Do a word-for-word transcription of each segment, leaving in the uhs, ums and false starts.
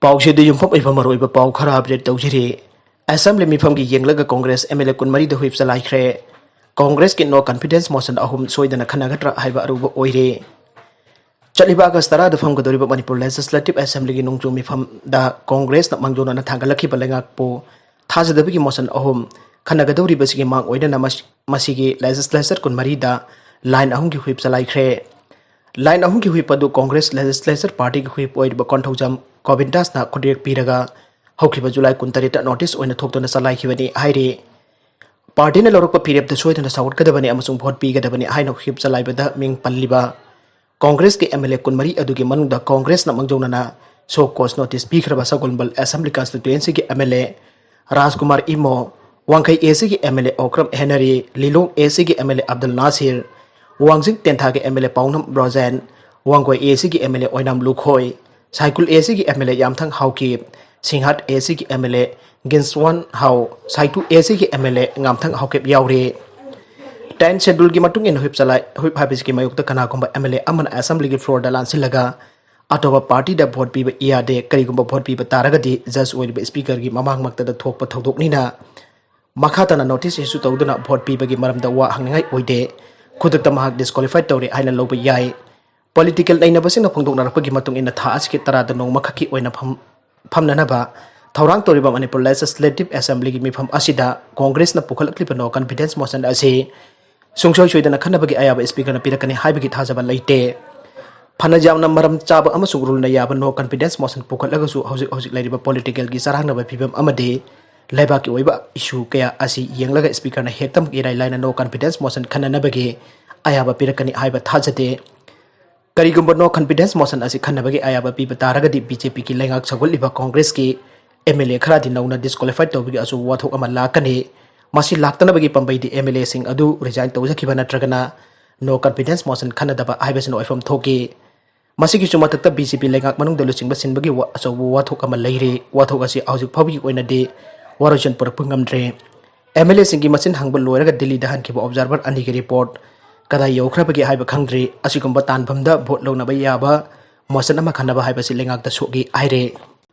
ꯄꯥꯎꯁꯤꯗ ꯌꯨꯝꯐꯝ ꯑꯣꯏꯕ ꯃꯔꯨꯑꯣꯏꯕ ꯄꯥꯎ ꯈꯔ ꯑꯞꯗꯦꯠ ꯇꯧꯖꯔꯤ꯫ ꯑꯦꯁꯦꯝꯕ꯭ꯂꯤ ꯃꯤꯐꯝꯒꯤ ꯌꯦꯡꯂꯒ ꯀꯣꯡꯒ꯭ꯔꯦꯁ ꯑꯦꯝ ꯑꯦꯜ ꯑꯦ ꯀꯨꯟꯃꯔꯤꯗ ꯍꯨꯏꯞ ꯆꯂꯥꯏꯈ꯭ꯔꯦ꯫ ꯀꯣꯡꯒ꯭ꯔꯦꯁꯀꯤ ꯅꯣ ꯀꯟꯐꯤꯗꯦꯟꯁ ꯃꯣꯁꯟ ꯑꯍꯨꯝ ꯁꯣꯏꯗꯅ ꯈꯟꯅꯒꯗ꯭ꯔꯥ ꯍꯥꯏꯕ ꯑꯔꯨꯕ ꯑꯣꯏꯔꯦ꯫ ꯆꯠꯂꯤꯕ ꯑꯥꯒꯁ ꯇꯔꯥꯗ ꯐꯝꯒꯗꯧꯔꯤꯕ ꯃꯅꯤꯄꯨꯔ ꯂꯦꯖꯤꯁꯂꯦꯇꯤꯚ ꯑꯦꯁꯦꯝꯕ꯭ꯂꯤꯒꯤ ꯅꯣꯡꯖꯨ ꯃꯤꯐꯝꯗ ꯀꯣꯡꯒ꯭ꯔꯦꯁꯅ ꯃꯥꯡꯖꯧꯅꯅ ꯊꯥꯡꯒꯠꯂꯛꯈꯤꯕ ꯂꯩꯉꯥꯛꯄꯨ ꯊꯥꯖꯗꯕꯒꯤ ꯃꯣꯁꯟ ꯑꯍꯨꯝ ꯈꯟꯅꯒꯗꯧꯔꯤꯕꯁꯤꯒꯤ ꯃꯥꯡ ꯑꯣꯏꯅꯅ ꯃꯁꯤ-, ꯃꯁꯤꯒꯤ ꯂꯦꯖꯤꯁꯂꯦꯆꯔ ꯀꯨꯟꯃꯔꯤꯗ ꯂꯥꯏꯟ ꯑꯍꯨꯝꯒꯤ ꯍꯨꯏꯞ ꯆꯂꯥꯏꯈ꯭ꯔꯦ꯫ ꯂꯥꯏꯟ ꯑꯍꯨꯝꯒꯤ ꯍꯨꯏꯞ ꯑꯗꯨ ꯀꯣꯡꯒ꯭ꯔꯦꯁ ꯂꯦꯖꯤꯁꯂꯦꯆꯔ ꯄꯥꯔꯇꯤꯒꯤ ꯍꯨꯏꯞ ꯑꯣꯏꯔꯤꯕ ꯀꯣꯟꯊꯧꯖꯝ ꯒꯣꯕꯤꯟꯗꯥꯁꯅ ꯈꯨꯠꯌꯦꯛ ꯄꯤꯔꯒ ꯍꯧꯈꯤꯕ ꯖꯨꯂꯥꯏ ꯀꯨꯟꯇꯔꯦꯠꯇ ꯅꯣꯇꯤꯁ ꯑꯣꯏꯅ ꯊꯣꯛꯇꯨꯅ ꯆꯂꯥꯏꯈꯤꯕꯅꯤ ꯍꯥꯏꯔꯤ꯫ ꯄꯥꯔꯇꯤꯅ ꯂꯧꯔꯛꯄ ꯐꯤꯔꯦꯞꯇ ꯁꯣꯏꯗꯅ ꯁꯧꯒꯠꯀꯗꯕꯅꯤ ꯑꯃꯁꯨꯡ ꯚꯣꯠ ꯄꯤꯒꯗꯕꯅꯤ ꯍꯥꯏꯅ ꯍꯨꯏꯞ ꯆꯂꯥꯏꯕꯗ ꯃꯤꯡ ꯄꯜꯂꯤꯕ ꯀꯣꯡꯒ꯭ꯔꯦꯁꯀꯤ ꯑꯦꯝ ꯑꯦꯜ ꯑꯦ ꯀꯨꯟꯃꯔꯤ ꯑꯗꯨꯒꯤ ꯃꯅꯨꯡꯗ ꯀꯣꯡꯒ꯭ꯔꯦꯁꯅ ꯃꯥꯡꯖꯧꯅꯅ ꯁꯣ ꯀꯣꯁ ꯅꯣꯇꯤꯁ ꯄꯤꯈ꯭ꯔꯕ ꯁꯒꯣꯜꯕꯜ ꯑꯦꯁꯦꯝꯕ꯭ꯂꯤ ꯀꯟꯁꯇꯤꯇ꯭ꯌꯨꯌꯦꯟꯁꯤꯒꯤ M L A Rajkumar Imo, Wangkhei A ꯁꯤꯒꯤ M L A Okram Henry, Lilong A ꯁꯤꯒꯤ M L A Abdul Nasir, Wangjing ꯇꯦꯟꯊꯥꯒꯤ M L A Paonam Brojen, Wangoi A ꯁꯤꯒꯤ M L A Oinam Lukhoi, Saikul A ꯁꯤꯒꯤ M L A Yamthong Haokip, Singhat A ꯁꯤꯒꯤ M L A Ginsuan Hau, Saitu A ꯁꯤꯒꯤ M L A ꯉꯥꯝꯊꯪ Haokip ꯌꯥꯎꯔꯤ꯫ Ten ꯁꯦꯗꯨꯜꯒꯤ ꯃꯇꯨꯡ ꯏꯟꯅ ꯍꯨꯏꯞ ꯆꯂꯥꯏ, ꯍꯨꯏꯞ ꯍꯥꯏꯕꯁꯤꯒꯤ ꯃꯥꯌꯣꯛꯇ ꯀꯅꯥꯒꯨꯝꯕ ꯑꯦꯝ ꯑꯦꯜ ꯑꯦ ꯑꯃꯅ ꯑꯦꯁꯦꯝꯕ꯭ꯂꯤꯒꯤ ꯐ꯭ꯂꯣꯔꯗ ꯂꯥꯟꯁꯤꯜꯂꯒ ꯑꯇꯣꯞꯄ ꯄꯥꯔꯇꯤꯗ ꯚꯣꯠ ꯄꯤꯕ ꯌꯥꯗꯦ, ꯀꯔꯤꯒꯨꯝꯕ ꯚꯣꯠ ꯄꯤꯕ ꯇꯥꯔꯒꯗꯤ ꯖꯖ ꯑꯣꯏꯔꯤꯕ ꯁ꯭ꯄꯤꯀꯔꯒꯤ ꯃꯃꯥꯡꯃꯛꯇꯗ ꯊꯣꯛꯄ ꯊꯧꯗꯣꯛꯅꯤꯅ ꯃꯈꯥ ꯇꯥꯅ ꯅꯣꯇꯤꯁ ꯏꯁꯨ ꯇꯧꯗꯨꯅ ꯚꯣꯠ ꯄꯤꯕꯒꯤ ꯃꯔꯝꯗ ꯋꯥ ꯍꯪꯅꯤꯡꯉꯥꯏ ꯑꯣꯏꯗꯦ꯫ ꯈꯨꯗꯛꯇ ꯃꯍꯥꯛ ꯗꯤꯁꯀ꯭ꯋꯥꯂꯤꯐꯥꯏ ꯇꯧꯔꯦ ꯍꯥꯏꯅ ꯂꯧꯕ ꯌꯥꯏ꯫ ꯄꯣꯂꯤꯇꯤꯀꯦꯜ ꯅꯩꯅꯕꯁꯤꯡꯅ ꯐꯣꯡꯗꯣꯛꯅꯔꯛꯄꯒꯤ ꯃꯇꯨꯡ ꯏꯟꯅ ꯊꯥ ꯑꯁꯤꯒꯤ ꯇꯔꯥꯗ ꯅꯣꯡꯃꯈꯛꯀꯤ ꯑꯣꯏꯅ ꯐꯝ-, ꯐꯝꯅꯅꯕ ꯊꯧꯔꯥꯡ ꯇꯧꯔꯤꯕ ꯃꯅꯤꯄꯨꯔ ꯂꯦꯖꯤꯁꯂꯦꯇꯤꯚ ꯑꯦꯁꯦꯝꯕ꯭ꯂꯤꯒꯤ ꯃꯤꯐꯝ ꯑꯁꯤꯗ ꯀꯣꯡꯒ꯭ꯔꯦꯁꯅ ꯄꯨꯈꯠꯂꯛꯂꯤꯕ ꯅꯣ ꯀꯟꯐꯤꯗꯦꯟꯁ ꯃꯣꯁꯟ ꯑꯁꯤ ꯁꯨꯡꯁꯣꯏ ꯁꯣꯏꯗꯅ ꯈꯟꯅꯕꯒꯤ ꯑꯌꯥꯕ ꯁ꯭ꯄꯤꯀꯔꯅ ꯄꯤꯔꯛꯀꯅꯤ ꯍꯥꯏꯕꯒꯤ ꯊꯥꯖꯕ ꯂꯩꯇꯦ꯫ ꯐꯅ ꯌꯥꯝꯅ ꯃꯔꯝ ꯆꯥꯕ ꯑꯃꯁꯨꯡ ꯔꯨꯜꯅ ꯌꯥꯕ ꯅꯣ ꯀꯟꯐꯤꯗꯦꯟꯁ ꯃꯣꯁꯟ ꯄꯨꯈꯠꯂꯒꯁꯨ ꯍꯧꯖꯤꯛ ꯍꯧꯖꯤꯛ ꯂꯩꯔꯤꯕ ꯄꯣꯂꯤꯇꯤꯀꯦꯜꯒꯤ ꯆꯔꯥꯡꯅꯕ ꯐꯤꯕꯝ ꯑꯃꯗꯤ ꯂꯩꯕꯥꯛꯀꯤ ꯑꯣꯏꯕ ꯏꯁꯨ ꯀꯌꯥ ꯑꯁꯤ ꯌꯦꯡꯂꯒ ꯁ꯭ꯄꯤꯀꯔꯅ ꯍꯦꯛꯇꯃꯛ ꯏꯔꯥꯏ ꯂꯥꯏꯅ ꯅꯣ ꯀꯟꯐꯤꯗꯦꯟꯁ ꯃꯣꯁꯟ ꯈꯟꯅꯅꯕꯒꯤ ꯑꯌꯥꯕ ꯄꯤꯔꯛꯀꯅꯤ ꯍꯥꯏꯕ ꯊꯥꯖꯗꯦ꯫ ꯀꯔꯤꯒꯨꯝꯕ ꯅꯣ ꯀꯟꯐꯤꯗꯦꯟꯁ ꯃꯣꯁꯟ ꯑꯁꯤ ꯈꯟꯅꯕꯒꯤ ꯑꯌꯥꯕ ꯄꯤꯕ ꯇꯥꯔꯒꯗꯤ ꯕꯤ ꯖꯦ ꯄꯤꯒꯤ ꯂꯩꯉꯥꯛ ꯁꯧꯒꯠꯂꯤꯕ ꯀꯣꯡꯒ꯭ꯔꯦꯁꯀꯤ ꯑꯦꯝ ꯑꯦꯜ ꯑꯦ ꯈꯔꯗꯤ ꯅꯧꯅ ꯗꯤꯁꯀ꯭ꯋꯥꯂꯤꯐꯥꯏ ꯇꯧꯕꯒꯤ ꯑꯆꯧꯕ ꯋꯥꯊꯣꯛ ꯑꯃ ꯂꯥꯛꯀꯅꯤ꯫ ꯃꯁꯤ ꯂꯥꯛꯇꯅꯕꯒꯤ ꯄꯥꯝꯕꯩꯗꯤ ꯑꯦꯝ ꯑꯦꯜ ꯑꯦꯁꯤꯡ ꯑꯗꯨ ꯔꯤꯖꯥꯏꯟ ꯇꯧꯖꯈꯤꯕ ꯅꯠꯇ꯭ꯔꯒꯅ ꯅꯣ ꯀꯟꯐꯤꯗꯦꯟꯁ ꯃꯣꯁꯟ ꯈꯟꯅꯗꯕ ꯍꯥꯏꯕꯁꯤꯅ ꯑꯣꯏꯐꯝ ꯊꯣꯛꯈꯤ꯫ ꯃꯁꯤꯒꯤꯁꯨ ꯃꯊꯛꯇ ꯕꯤ ꯖꯦ ꯄꯤ ꯂꯩꯉꯥꯛ ꯃꯅꯨꯡꯗ ꯂꯨꯆꯤꯡꯕꯁꯤꯟꯕꯒꯤ ꯋꯥ-, ꯑꯆꯧꯕ ꯋꯥꯊꯣꯛ ꯑꯃ ꯂꯩꯔꯤ꯫ ꯋꯥꯊꯣꯛ ꯑꯁꯤ ꯍꯧꯖꯤꯛ ꯐꯥꯎꯕꯒꯤ ꯑꯣꯏꯅꯗꯤ ꯋꯥꯔꯣꯏꯁꯤꯟ ꯄꯨꯔꯛꯄ ꯉꯝꯗ꯭ꯔꯤ꯫ ꯑꯦꯝ ꯑꯦꯜ ꯑꯦꯁꯤꯡꯒꯤ ꯃꯆꯤꯟ ꯍꯪꯕ ꯂꯣꯏꯔꯒ ꯗꯤꯜꯂꯤꯗ ꯍꯟꯈꯤꯕ ꯑꯣꯕꯖꯥꯔꯚꯔ ꯑꯅꯤꯒꯤ ꯔꯤꯄꯣꯔꯠ ꯀꯗꯥꯏ ꯌꯧꯈ꯭ꯔꯕꯒꯦ ꯍꯥꯏꯕ ꯈꯪꯗ꯭ꯔꯤ꯫ ꯑꯁꯤꯒꯨꯝꯕ ꯇꯥꯟꯐꯝꯗ ꯚꯣꯠ ꯂꯧꯅꯕ ꯌꯥꯕ ꯃꯣꯁꯟ ꯑꯃ ꯈꯟꯅꯕ ꯍꯥꯏꯕꯁꯤ ꯂꯩꯉꯥꯛꯇ ꯁꯣꯛꯏ ꯍꯥꯏꯔꯦ꯫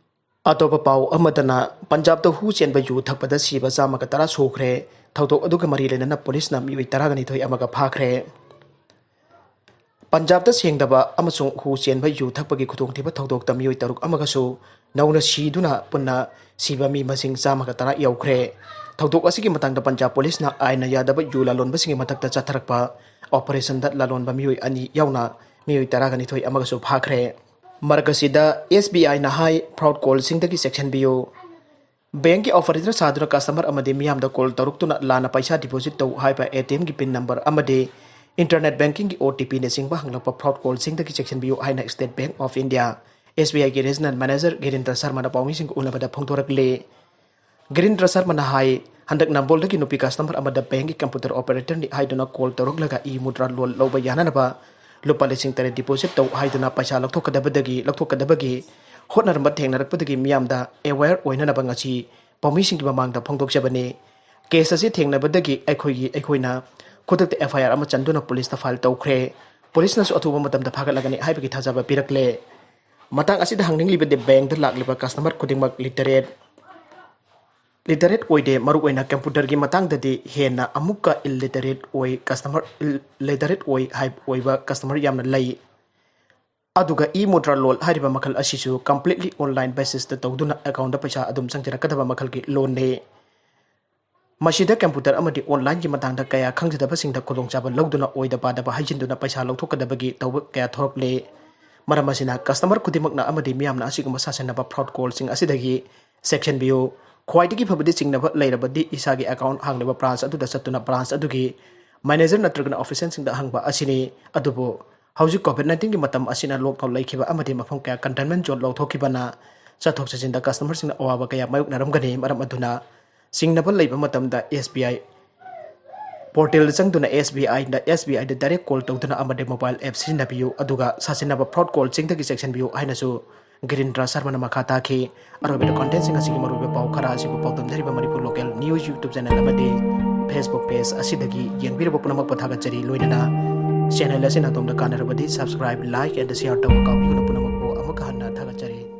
ꯑꯇꯣꯞꯄ ꯄꯥꯎ ꯑꯃꯗꯅ, ꯄꯟꯖꯥꯕꯇ ꯍꯨ ꯆꯦꯟꯕ ꯌꯨ ꯊꯛꯄꯗ ꯁꯤꯕ ꯆꯥꯝꯃꯒ ꯇꯔꯥ ꯁꯨꯈ꯭ꯔꯦ꯫ ꯊꯧꯗꯣꯛ ꯑꯗꯨꯒ ꯃꯔꯤ ꯂꯩꯅꯅ ꯄꯨꯂꯤꯁꯅ ꯃꯤꯑꯣꯏ ꯇꯔꯥꯒ ꯅꯤꯊꯣꯏ ꯑꯃꯒ ꯐꯥꯈ꯭ꯔꯦ꯫ ꯄꯟꯖꯥꯕꯇ ꯁꯦꯡꯗꯕ ꯑꯃꯁꯨꯡ ꯍꯨ ꯆꯦꯟꯕ ꯌꯨ ꯊꯛꯄꯒꯤ ꯈꯨꯗꯣꯡꯊꯤꯕ ꯊꯧꯗꯣꯛꯇ ꯃꯤꯑꯣꯏ ꯇꯔꯨꯛ ꯑꯃꯒꯁꯨ ꯅꯧꯅ ꯁꯤꯗꯨꯅ ꯄꯨꯟꯅ ꯁꯤꯕ ꯃꯤ ꯃꯁꯤꯡ ꯆꯥꯝꯃꯒ ꯇꯔꯥ ꯌꯧꯈ꯭ꯔꯦ꯫ ꯊꯧꯗꯣꯛ ꯑꯁꯤꯒꯤ ꯃꯇꯥꯡꯗ ꯄꯟꯖꯥꯕ ꯄꯨꯂꯤꯁꯅ ꯑꯥꯏꯟꯅ ꯌꯥꯗꯕ ꯌꯨ ꯂꯂꯣꯟꯕꯁꯤꯡꯒꯤ ꯃꯊꯛꯇ ꯆꯠꯊꯔꯛꯄ ꯑꯣꯄꯔꯦꯁꯟꯗ ꯂꯂꯣꯟꯕ ꯃꯤꯑꯣꯏ ꯑꯅꯤ ꯌꯥꯎꯅ ꯃꯤꯑꯣꯏ ꯇꯔꯥꯒ ꯅꯤꯊꯣꯏ ꯑꯃꯒꯁꯨ ꯐꯥꯈ꯭ꯔꯦ꯫ ꯃꯔꯛ ꯑꯁꯤꯗ ꯑꯦꯁ ꯕꯤ ꯑꯥꯏꯅ ꯍꯥꯏ, ꯐ꯭ꯔꯣꯗ ꯀꯣꯜꯁꯤꯡꯗꯒꯤ ꯆꯦꯛꯁꯤꯟꯕꯤꯌꯨ꯫ ꯕꯦꯡꯛꯀꯤ ꯑꯣꯄꯔꯦꯇꯔ ꯁꯥꯗꯨꯅ ꯀꯁꯇꯃꯔ ꯑꯃꯗꯤ ꯃꯤꯌꯥꯝꯗ ꯀꯣꯜ ꯇꯔꯨꯛ ꯇꯨꯅ ꯂꯥꯟꯅ ꯄꯩꯁꯥ ꯗꯤꯄꯣꯖꯤꯠ ꯇꯧ ꯍꯥꯏꯕ ꯑꯦ ꯇꯤ ꯑꯦꯝꯒꯤ ꯄꯤꯟ ꯅꯝꯕꯔ ꯑꯃꯗꯤ ꯏꯟꯇꯔꯅꯦꯠ ꯕꯦꯡꯀꯤꯡꯒꯤ ꯑꯣ ꯇꯤ ꯄꯤꯅꯆꯤꯡꯕ ꯍꯪꯂꯛꯄ ꯐ꯭ꯔꯣꯗ ꯀꯣꯜꯁꯤꯡꯗꯒꯤ ꯆꯦꯛꯁꯤꯟꯕꯤꯌꯨ ꯍꯥꯏꯅ state bank of India, S B ꯑꯥꯏꯒꯤ ꯔꯤꯖꯅꯦꯜ ꯃꯦꯅꯦꯖꯔ ꯒꯤꯔꯤꯟꯗ꯭ꯔ ꯁꯔꯃꯅ ꯄꯥꯎꯃꯤꯁꯤꯡꯒ ꯎꯅꯕꯗ ꯐꯣꯡꯗꯣꯔꯛꯂꯤ꯫ ꯒꯤꯔꯤꯟꯗ꯭ꯔ ꯁꯔꯃꯅ ꯍꯥꯏ, ꯍꯟꯗꯛ ꯅꯝꯕꯣꯜꯗꯒꯤ ꯅꯨꯄꯤ ꯀꯁꯇꯃꯔ ꯑꯃꯗ ꯕꯦꯡꯛꯀꯤ ꯀꯝꯄ꯭ꯌꯨꯇꯔ ꯑꯣꯄꯔꯦꯇꯔꯅꯤ ꯍꯥꯏꯗꯨꯅ ꯀꯣꯜ ꯇꯧꯔꯛꯂꯒ ꯏ ꯃꯨꯗ꯭ꯔꯥ ꯂꯣꯟ ꯂꯧꯕ ꯌꯥꯅꯅꯕ ꯂꯨꯄꯥ ꯂꯤꯁꯤꯡ ꯇꯔꯦꯠ ꯗꯤꯄꯣꯖꯤꯠ ꯇꯧ ꯍꯥꯏꯗꯨꯅ ꯄꯩꯁꯥ ꯂꯧꯊꯣꯛꯀꯗꯕꯗꯒꯤ, ꯂꯧꯊꯣꯛꯀꯗꯕꯒꯤ ꯍꯣꯠꯅꯔꯝꯕ ꯊꯦꯡꯅꯔꯛꯄꯗꯒꯤ ꯃꯤꯌꯥꯝꯗ ꯑꯦꯋꯦꯌꯔ ꯑꯣꯏꯅꯅꯕ ꯉꯁꯤ ꯄꯥꯎꯃꯤꯁꯤꯡꯒꯤ ꯃꯃꯥꯡꯗ ꯐꯣꯡꯗꯣꯛꯆꯕꯅꯤ꯫ ꯀꯦꯁ ꯑꯁꯤ ꯊꯦꯡꯅꯕꯗꯒꯤ ꯑꯩꯈꯣꯏꯒꯤ, ꯑꯩꯈꯣꯏꯅ ꯈꯨꯗꯛꯇ ꯑꯦꯐ ꯑꯥꯏ ꯑꯥꯔ ꯑꯃ ꯆꯟꯗꯨꯅ ꯄꯨꯂꯤꯁꯇ ꯐꯥꯏꯜ ꯇꯧꯈ꯭ꯔꯦ꯫ ꯄꯨꯂꯤꯁꯅꯁꯨ ꯑꯊꯨꯕ ꯃꯇꯝꯗ ꯐꯥꯒꯠꯂꯒꯅꯤ ꯍꯥꯏꯕꯒꯤ ꯊꯥꯖꯕ ꯄꯤꯔꯛꯂꯦ꯫ ꯃꯇꯥꯡ ꯑꯁꯤꯗ ꯍꯪꯅꯤꯡꯂꯤꯕꯗꯤ ꯕꯦꯡꯛꯇ ꯂꯥꯛꯂꯤꯕ ꯀꯁꯇꯃꯔ ꯈꯨꯗꯤꯡꯃꯛ ꯂꯤꯇꯔꯦꯠ, ꯂꯤꯇꯔꯦꯠ ꯑꯣꯏꯗꯦ, ꯃꯔꯨꯑꯣꯏꯅ ꯀꯝꯄ꯭ꯌꯨꯇꯔꯒꯤ ꯃꯇꯥꯡꯗꯗꯤ ꯍꯦꯟꯅ ꯑꯃꯨꯛꯀ ꯏꯜꯂꯤꯇꯔꯦꯠ ꯑꯣꯏ, ꯀꯁꯇꯃꯔ, ꯏꯜ-, ꯂꯤꯇꯔꯦꯠ ꯑꯣꯏ ꯍꯥꯏ-, ꯑꯣꯏꯕ ꯀꯁꯇꯃꯔ ꯌꯥꯝꯅ ꯂꯩ꯫ ꯑꯗꯨꯒ ꯏ ꯃꯨꯗ꯭ꯔꯥ ꯂꯣꯟ ꯍꯥꯏꯔꯤꯕ ꯃꯈꯜ ꯑꯁꯤꯁꯨ completely online basisꯇ ꯇꯧꯗꯨꯅ ꯑꯦꯀꯥꯎꯟꯗ ꯄꯩꯁꯥ ꯑꯗꯨꯝ ꯆꯪꯖꯔꯛꯀꯗꯕ ꯃꯈꯜꯒꯤ ꯂꯣꯟꯅꯤ꯫ ꯃꯁꯤꯗ ꯀꯝꯄ꯭ꯌꯨꯇꯔ ꯑꯃꯗꯤ ꯑꯣꯟꯂꯥꯏꯟꯒꯤ ꯃꯇꯥꯡꯗ ꯀꯌꯥ ꯈꯪꯖꯗꯕꯁꯤꯡꯗ ꯈꯨꯗꯣꯡꯆꯥꯕ ꯂꯧꯗꯨꯅ ꯑꯣꯏꯗ ꯄꯥꯗꯕ ꯍꯥꯏꯖꯤꯟꯗꯨꯅ ꯄꯩꯁꯥ ꯂꯧꯊꯣꯛꯀꯗꯕꯒꯤ ꯇꯧꯕ ꯀꯌꯥ ꯊꯣꯔꯛꯂꯦ꯫ ꯃꯔꯝ ꯑꯁꯤꯅ ꯀꯁꯇꯃꯔ ꯈꯨꯗꯤꯡꯃꯛꯅ ꯑꯃꯗꯤ ꯃꯤꯌꯥꯝꯅ ꯑꯁꯤꯒꯨꯝꯕ ꯁꯥꯁꯟꯅꯕ ꯐ꯭ꯔꯣꯗ ꯀꯣꯜꯁꯤꯡ ꯑꯁꯤꯗꯒꯤ ꯆꯦꯛꯁꯤꯟꯕꯤꯌꯨ꯫ ꯈ꯭ꯋꯥꯏꯗꯒꯤ ꯐꯕꯗꯤ ꯆꯤꯡꯅꯕ ꯂꯩꯔꯕꯗꯤ ꯏꯁꯥꯒꯤ ꯑꯦꯀꯥꯎꯟ ꯍꯥꯡꯂꯤꯕ ꯕ꯭ꯔꯥꯟꯁ ꯑꯗꯨꯗ ꯆꯠꯇꯨꯅ ꯕ꯭ꯔꯥꯟꯁ ꯑꯗꯨꯒꯤ ꯃꯦꯅꯦꯖꯔ ꯅꯠꯇ꯭ꯔꯒꯅ ꯑꯣꯐꯤꯁꯤꯌꯦꯜꯁꯤꯡꯗ ꯍꯪꯕ ꯑꯁꯤꯅꯤ꯫ ꯑꯗꯨꯕꯨ ꯍꯧꯖꯤꯛ ꯀꯣꯚꯤꯗ ꯅꯥꯏꯟꯇꯤꯟꯒꯤ ꯃꯇꯝ ꯑꯁꯤꯅ ꯂꯣꯛꯗꯥꯎꯟ ꯂꯩꯈꯤꯕ ꯑꯃꯗꯤ ꯃꯐꯝ ꯀꯌꯥ ꯀꯟꯇꯦꯟꯃꯦꯟ ꯖꯣꯟ ꯂꯧꯊꯣꯛꯈꯤꯕꯅ ꯆꯠꯊꯣꯛ ꯆꯠꯁꯤꯟꯗ ꯀꯁꯇꯃꯔꯁꯤꯡꯅ ꯑꯋꯥꯕ ꯀꯌꯥ ꯃꯥꯌꯣꯛꯅꯔꯝꯒꯅꯤ꯫ ꯃꯔꯝ ꯑꯗꯨꯅ ꯆꯤꯡꯅꯕ ꯂꯩꯕ ꯃꯇꯝꯗ ꯑꯦꯁ ꯕꯤ ꯑꯥꯏ ꯄꯣꯔꯇꯦꯜꯗ ꯆꯪꯗꯨꯅ ꯑꯦꯁ ꯕꯤ ꯑꯥꯏꯗ, ꯑꯦꯁ ꯕꯤ ꯑꯥꯏꯗ ꯗꯥꯏꯔꯦꯛ ꯀꯣꯜ ꯇꯧꯗꯨꯅ ꯑꯃꯗꯤ ꯃꯣꯕꯥꯏꯜ ꯑꯦꯞ ꯁꯤꯖꯤꯟꯅꯕꯤꯌꯨ, ꯑꯗꯨꯒ ꯁꯥꯁꯤꯟꯅꯕ ꯐ꯭ꯔꯣꯗ ꯀꯣꯜꯁꯤꯡꯗꯒꯤ ꯆꯦꯛꯁꯤꯟꯕꯤꯌꯨ ꯍꯥꯏꯅꯁꯨ ꯒꯤꯔꯤꯟꯗ꯭ꯔ ꯁꯔꯃꯅ ꯃꯈꯥ ꯇꯥꯈꯤ꯫ ꯑꯔꯣꯏꯕꯗ ꯀꯣꯟꯇꯦꯟꯁꯤꯡ ꯑꯁꯤꯒꯤ ꯃꯔꯨꯑꯣꯏꯕ ꯄꯥꯎ ꯈꯔ ꯑꯁꯤꯕꯨ ꯄꯥꯎꯗꯝꯖꯔꯤꯕ Manipur local news YouTube channel ꯑꯃꯗꯤ Facebook ꯄꯦꯖ ꯑꯁꯤꯗꯒꯤ ꯌꯦꯡꯕꯤꯔꯕ ꯄꯨꯝꯅꯃꯛꯄꯨ ꯊꯥꯒꯠꯆꯔꯤ꯫ ꯂꯣꯏꯅꯅ ꯆꯦꯅꯦꯜ ꯑꯁꯤꯅ ꯑꯗꯣꯝꯗ ꯀꯥꯟꯅꯔꯕꯗꯤ subscribe, like and share ꯇꯧꯕ ꯀꯥꯎꯕꯤꯒꯅꯨ꯫ ꯄꯨꯝꯅꯃꯛꯄꯨ ꯑꯃꯨꯛꯀ ꯍꯟꯅ ꯊꯥꯒꯠꯆꯔꯤ꯫